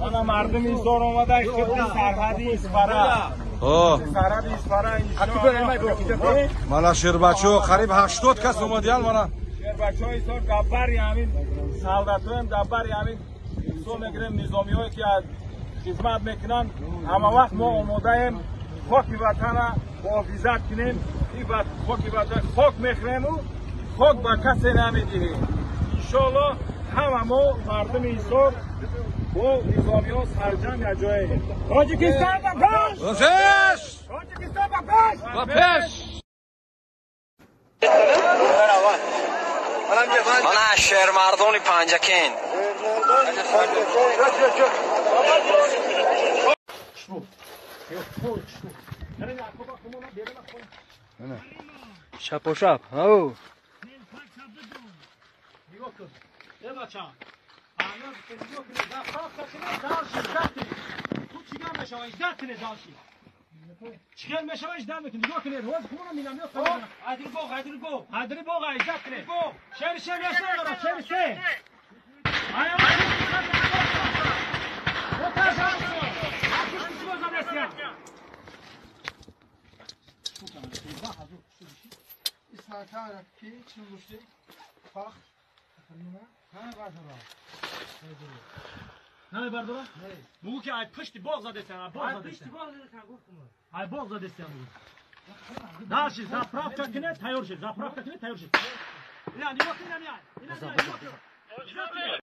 Мана мардуми Ҳисор омадай, хидми сарҳади Исфара. Сарҳади Исфара. Мана шербачо, қариб 80 кас омадиян мана. Шербачои Ҳисор габбари ҳамин солдатоем, габбари ҳамин ҳисоб мегирем низомиҳое ки хизмат мекунанд. Ҳама вақт мо омодаем хоки ватана муҳофизат кунем. Хоки ватан хок мехӯрему хок ба касе намедиҳем. Иншоаллоҳ ҳама мо мардуми Ҳисор бо низомиҳо сарҷамъ якҷояем. Тоҷикистон ба пеш! Тоҷикистон ба пеш! Ба пеш! Мана шермардони Панҷакент. Шапошап. Ау. چخل میشه اجداد میکنی نگاه کنید روز خونه میلم میاد عادل بوغ عادل بوغ عادل بوغ اجداد کنید شیر شیر یاشار دارم شیر سه آیا نه بردارم بگو که ای پشت باغ زده سن باغ زده سن ای باغ زده سن дальше заправка кне тайёр шед, заправка кне тайёр шед. Ина нигоҳ кун, ина меай, ина меай, нигоҳ кун.